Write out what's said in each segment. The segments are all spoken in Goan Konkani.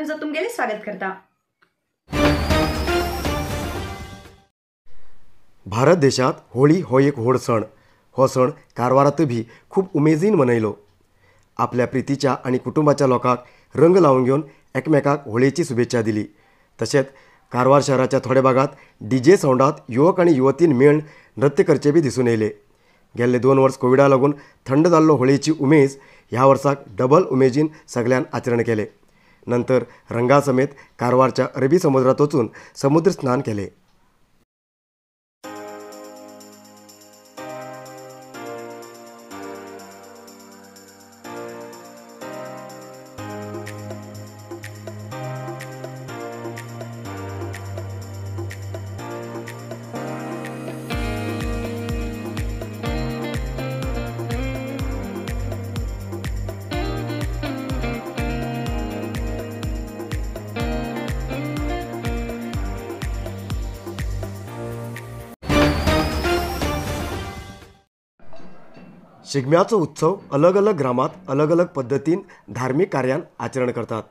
न्यूजात तुमगेले स्वागत करता। भारत देशात होळी हो एक व्हड सण। हो सण कारवारातूय बी खूब उमेदीन मनयलो। आपल्या प्रितीच्या आनी कुटुंबाच्या लोकांक रंग लावन घेवन एकमेकाक होळयेची शुभेच्छा दिली। तशेंच कारवार शहराच्या थोड्या भागात डीजे सावंडात युवक आनी युवतीन मेळून नृत्य करचे बी दिसून येयले। गेल्ले 2 वर्स कोविडा लागून थंड जाल्लो होळयेची उमेद ह्या वर्साक डबल उमेदीन सगळ्यान आचरण केले। नंतर रंगा समेत कारवारच्या अरबी समुद्रात वचून समुद्र स्नान केले। शिगम्याचो उत्सव अलग अलग ग्रामात अलग अलग पद्दतीन धार्मिक कार्यान आचरण करतात।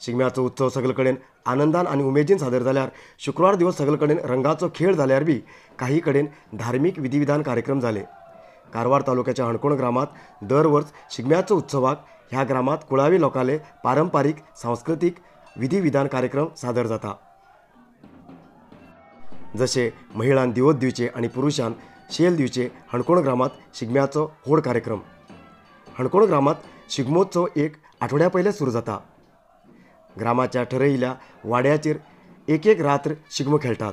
शिगम्याचो उत्सव सगळे कडेन आनंदान आनी उमेदीन सादर जाल्यार शुक्रवार दिवस सगळे कडेन रंगाचो खेळ जाल्यार बी काही कडेन धार्मिक विधिविधान कार्यक्रम जाले। कारवार तालुक्याच्या हणकोण ग्रामात दर वर्स शिगम्याचो उत्सवाक ह्या ग्रामात कुळावी लोकांले पारंपारीक सांस्कृतीक विधिविधान कार्यक्रम सादर जाता। जशे महिलान दिवोत दिवचे आनी पुरुषान शेल दिवचे हणकोण ग्रामात शिगम्याचो व्हड कार्यक्रम। हणकोण ग्रामात शिगमोत्सव एक आठवड्या पयले सुरू जाता। ग्रामाच्या ठरयिल्ल्या वाड्याचेर एक एक रात्र शिगमो खेळटात।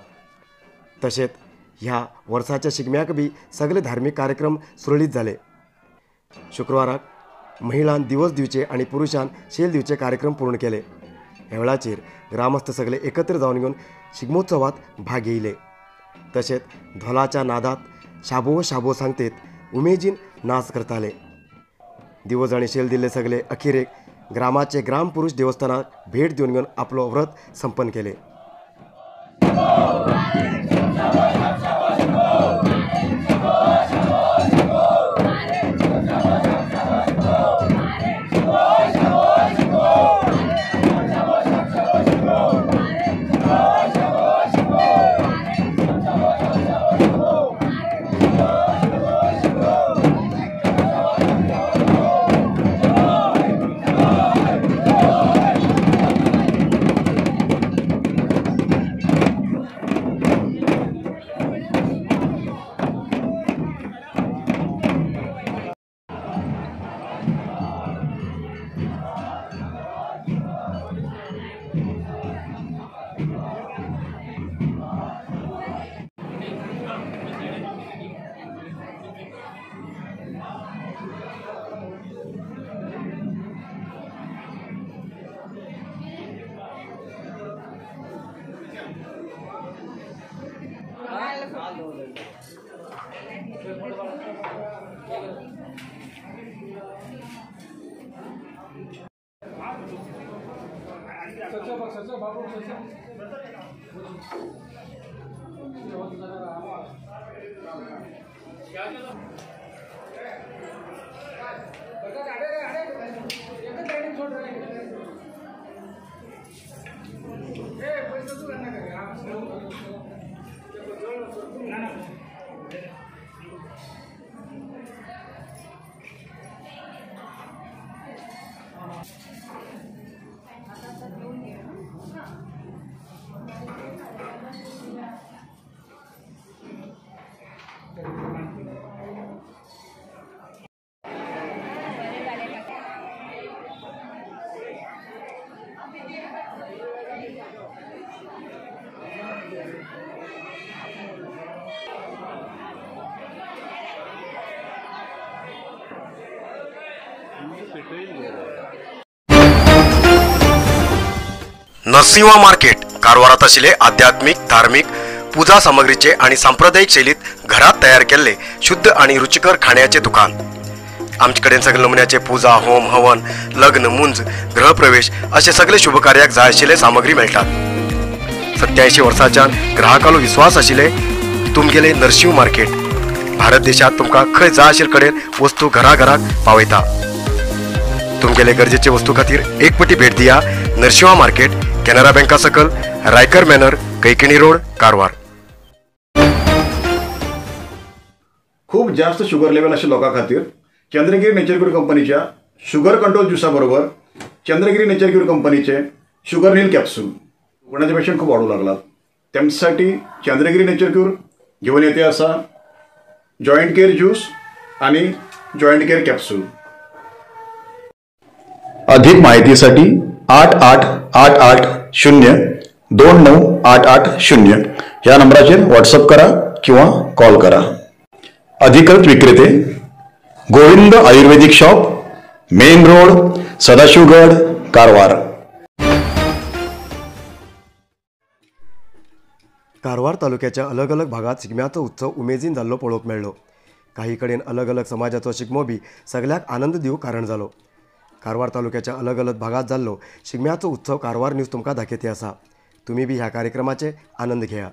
तशेंच ह्या वर्साच्या शिगम्याक बी सगळे धार्मिक कार्यक्रम सुरळीत जाले। शुक्रवाराक महिलान दिवस दिवचे आनी पुरुषान शेल दिवचे कार्यक्रम पूर्ण केले। ह्या वेळाचेर ग्रामस्थ सगळे एकत्र जावन घेवन शिगमोत्सवात भाग घेयले। तशेंच धोलाच्या नादात शाबो शाबो सांगतेत उमेदीन नाच करताले। दिवस आनी शेल दिल्ले सगळे अखेरेक ग्रामाचे ग्रामपुरुष देवस्थानाक भेट दिवन घेवन आपलो व्रत संपन्न केले। नरसिंहा मार्केट कारवारात आशिल्ले आध्यात्मिक धार्मिक पूजा सामग्रीचे आणि सांप्रदायिक शैलीत घरात तयार केल्ले शुद्ध आणि रुचिकर खाण्याचे दुकान। आमचे कडेन सगळे नमुन्याचे पूजा होम हवन लग्न मुंज गृहप्रवेश असे सगळे शुभकार्याक जाय आशिल्ले सामग्री मेळटात। 87 वर्सांच्यान ग्राहकांलो विश्वास आशिल्ले तुमगेले नरसिंह मार्केट भारत देशात तुमकां खंय जाय आशिल्ले कडेन वस्तू घरा घराक पावयता। तुमगेले गरजेचे वस्तू खातीर एक पटी भेट दिया नरशिंवा मार्केट, कॅनरा बँका सकल, रायकर मॅनर, कैकिणी रोड, कारवार। खूप जास्त शुगर लेवल अशा लोकां खातीर चंद्रगिरी नेचर क्यूर कंपनीच्या शुगर कंट्रोल ज्युसा बरोबर चंद्रगिरी नेचर क्यूर कंपनीचे शुगर नील कॅप्सूल कोणाचे पेशंट खूप वाढू लागलात त्यांच्यासाठी चंद्रगिरी नेचर क्यूर घेऊन येते असा जॉईंट केअर ज्यूस आणि जॉईंट केअर कॅप्सूल। अधिक माहितीसाठी 888 8 0 2 9 8 8 0 या नंबराचेर व्हॉट्सअप करा किंवा कॉल करा। अधिकृत विक्रेते Govind Ayurvedic shop, main road, Sadashivgad, Karwar. Karwar तालुक्याच्या अलग अलग भागात शिगम्याचो उत्सव उमेदीन जाल्लो पळोवंक मेळ्ळो। काही कडेन अलग अलग समाजाचो शिगमो बी सगळ्याक आनंद दिवंक कारण जालो। कारवार तालुक्याच्या अलग अलग भागात जाल्लो शिगम्याचो उत्सव कारवार न्यूज तुमकां दाखयते आसा। तुमी बी ह्या कार्यक्रमाचे आनंद घेया।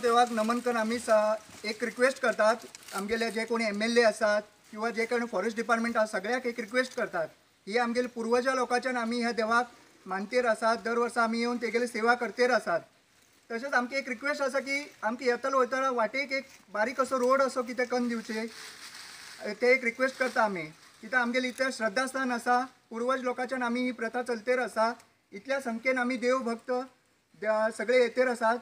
देवाक नमन करून आमी एक रिक्वेस्ट करतात आमगेले जे कोणी MLA आसात किंवा जे कोणी फॉरेस्ट डिपार्टमेंट आसा सगळ्याक एक रिक्वेस्ट करतात। ही आमगेले पुर्वजा लोकांच्यान आमी ह्या देवाक मानतेर आसात, दर वर्सा आमी येवन तेगेले सेवा करतेर आसात। तशेंच आमकां एक रिक्वेस्ट आसा की आमकां येतलो वयतना वाटेक एक बारीक असो रोड असो कितें कन्न दिवचे, ते एक रिक्वेस्ट करता आमी। कित्याक आमगेले इतलें श्रद्धास्थान आसा, पुर्वज लोकांच्यान आमी ही प्रथा चलतेर आसा, इतल्या संख्येन आमी देवभक्त सगळे येतेर आसात।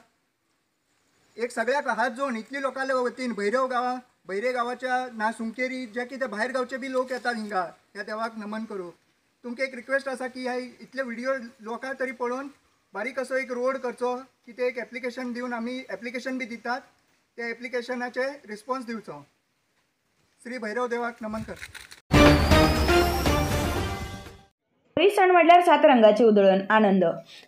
एक सगळ्याक हात जोडून इतली लोकांले वतीन भैरव गांवा भैरे गांवाच्या ना सुंकेरी जे कितें भायर गांवचे बी लोक येतात हिंगा ह्या देवाक नमन करूं। तुमकां एक रिक्वेस्ट आसा की ह्या इतले व्हिडिओ लोकांक तरी पळोवन बारीक असो एक रोड करचो, कितें एक एप्लिकेशन दिवन आमी एप्लिकेशन बी दितात, त्या एप्लिकेशनाचे रिस्पॉन्स दिवचो। श्री भैरव देवाक नमन कर। होळी सण म्हणल्यार सात रंगाचे उधळण आनंद.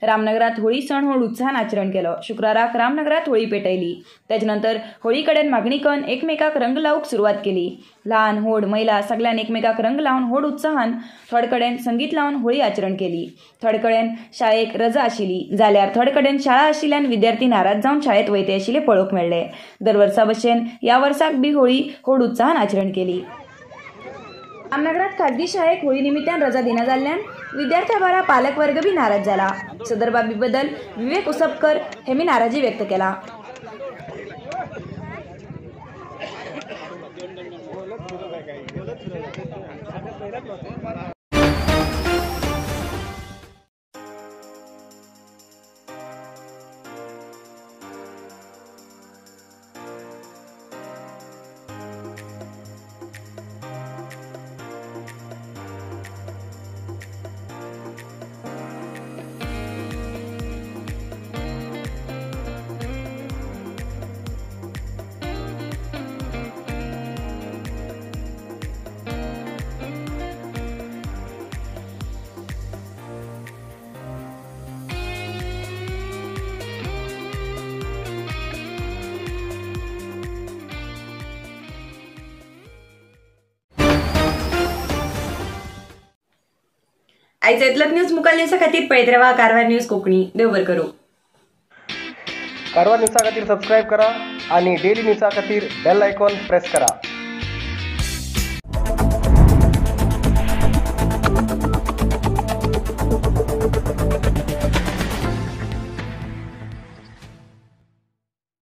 रामनगरात होळी सण व्हड उत्साहान आचरण केलो. शुक्राराक रामनगरात होळी पेटयली. तेजे नंतर होळी कडेन मागणी करून एकमेकाक रंग लावंक सुरवात केली. ल्हान व्हड महिला सगळ्यान एकमेकाक रंग लावन व्हड उत्साहान थोडे कडेन संगीत लावन होळी आचरण केली. थोडे कडेन शाळेक रजा आशिल्ली जाल्यार थोडे कडेन शाळा आशिल्ल्यान विद्यार्थी नाराज जावन शाळेत वयते आशिल्ले पळोवंक मेळ्ळे. दर वर्सा भशेन ह्या वर्साक बी होळी व्हड उत्साहान आचरण केली. रामनगरात खाजगी शाळेक होळी निमित्तान रजा दिना जाल्ल्यान विद्यार्थ्या बारा पालक वर्ग बी नाराज जाला. सदर बाबी बद्दल विवेक उसपकर हेमी नाराजी व्यक्त केला. आयज इतलोच न्यूज मुखार न्यूजा खातीर पळयत रावा कारवार न्यूज कोंकणी. देव बरें करूं. कारवार न्यूजा खातीर सबस्क्रायब करा आणि डेली न्यूजा खातीर बेल आयकॉन प्रेस करा.